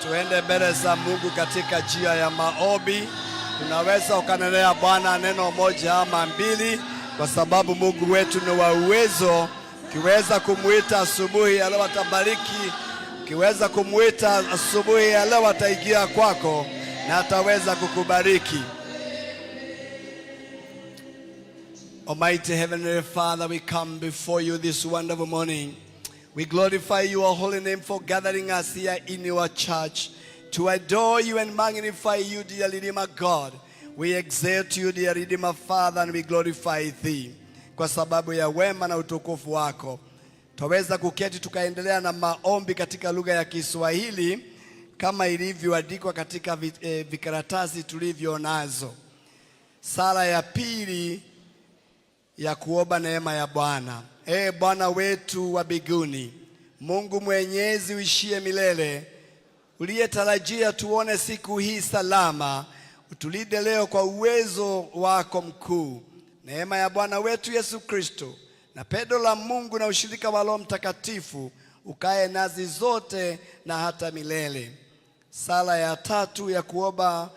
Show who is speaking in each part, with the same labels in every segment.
Speaker 1: Tuende mbele za Mungu katika njia ya maombi. Unaweza ukanenea Bwana neno moja ama mbili, kwa sababu Mungu wetu ni wa uwezo. Ukiweza kumwita asubuhi ya leo atabariki. Ukiweza kumwita asubuhi ya leo ataingia kwako na ataweza kukubariki. Almighty Heavenly Father, we come before you this wonderful morning. We glorify your holy name for gathering us here in your church to adore you and magnify you, dear Redeemer God. We exalt you, dear Redeemer Father, and we glorify thee kwa sababu ya wema na utukufu wako. Twaweza kuketi tukaendelea na maombi katika lugha ya Kiswahili kama ilivyoandikwa katika vikaratasi tulivyo nazo. Sala ya pili ya kuomba neema ya Bwana. Ee Bwana wetu wa mbinguni, Mungu mwenyezi uishie milele, uliyetarajia tuone siku hii salama, utulinde leo kwa uwezo wako mkuu. Neema ya Bwana wetu Yesu Kristo na pendo la Mungu na ushirika wa Roho Mtakatifu ukae nasi zote na hata milele. Sala ya tatu ya kuomba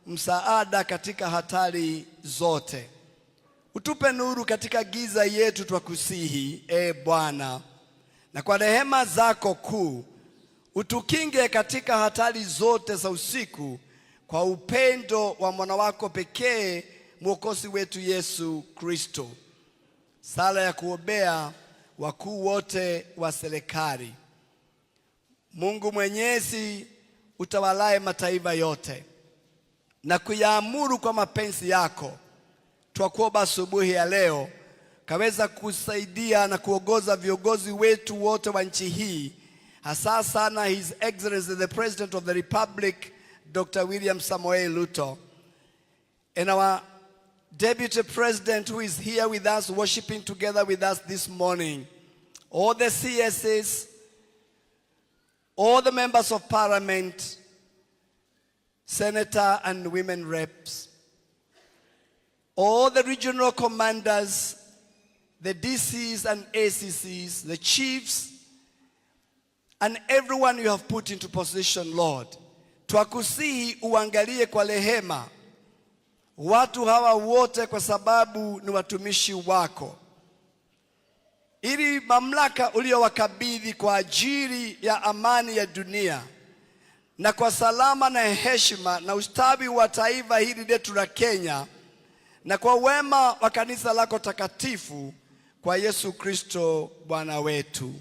Speaker 1: msaada katika hatari zote. Utupe nuru katika giza yetu, twakusihi, e Bwana, na kwa rehema zako kuu utukinge katika hatari zote za usiku, kwa upendo wa mwana wako pekee Mwokozi wetu Yesu Kristo. Sala ya kuombea wakuu wote wa serikali. Mungu Mwenyezi utawalaye mataifa yote na kuyaamuru kwa mapenzi yako, twakuomba asubuhi ya leo kaweza kusaidia na kuongoza viongozi wetu wote wa nchi hii, hasa sana His Excellency the President of the Republic Dr. William Samoei Ruto and our Deputy President who is here with us worshiping together with us this morning, all the CSs, all the members of parliament, senator and women reps, all the regional commanders, the DCs and ACCs, the chiefs, and everyone you have put into position, Lord. Twakusihi uangalie kwa rehema watu hawa wote kwa sababu ni watumishi wako, ili mamlaka uliyowakabidhi kwa ajili ya amani ya dunia na kwa salama na heshima na ustawi wa taifa hili letu la Kenya na kwa wema wa kanisa lako takatifu kwa Yesu Kristo Bwana wetu.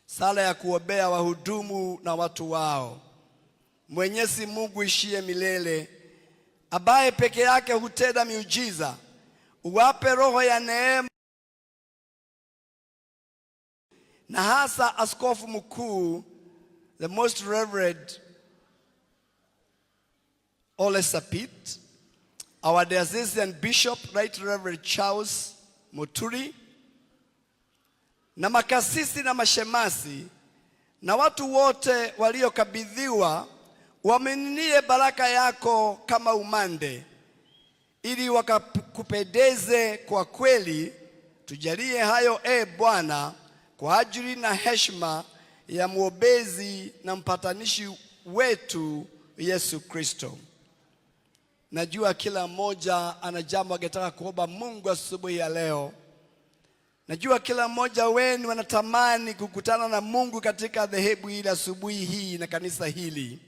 Speaker 1: Sala ya kuombea wahudumu na watu wao. Mwenyezi Mungu ishie milele, ambaye peke yake hutenda miujiza, uwape roho ya neema na hasa askofu mkuu the Most Reverend Ole Sapit, our diocesan bishop Right Reverend Charles Muturi, na makasisi na mashemasi na watu wote waliokabidhiwa, wamiminie baraka yako kama umande, ili wakakupendeze kwa kweli. Tujalie hayo, e Bwana, kwa ajili na heshima ya mwombezi na mpatanishi wetu Yesu Kristo. Najua kila mmoja ana jambo angetaka kuomba Mungu asubuhi ya leo. Najua kila mmoja wenu anatamani kukutana na Mungu katika dhehebu hili asubuhi hii na kanisa hili,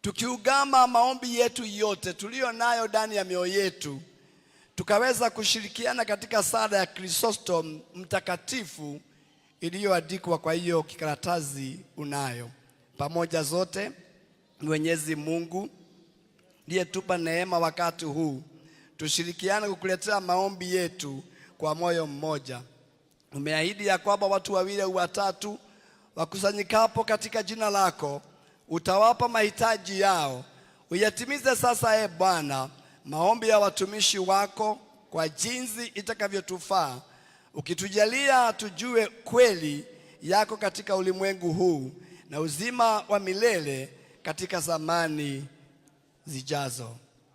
Speaker 1: tukiungama maombi yetu yote tuliyo nayo ndani ya mioyo yetu, tukaweza kushirikiana katika sala ya Chrysostom mtakatifu iliyoandikwa kwa hiyo kikaratasi unayo. Pamoja zote, Mwenyezi Mungu ndiye tupa neema wakati huu, tushirikiane kukuletea maombi yetu kwa moyo mmoja. Umeahidi ya kwamba watu wawili au watatu wakusanyikapo katika jina lako utawapa mahitaji yao. Uyatimize sasa, e Bwana, maombi ya watumishi wako kwa jinsi itakavyotufaa, ukitujalia tujue kweli yako katika ulimwengu huu na uzima wa milele katika zamani zijazo.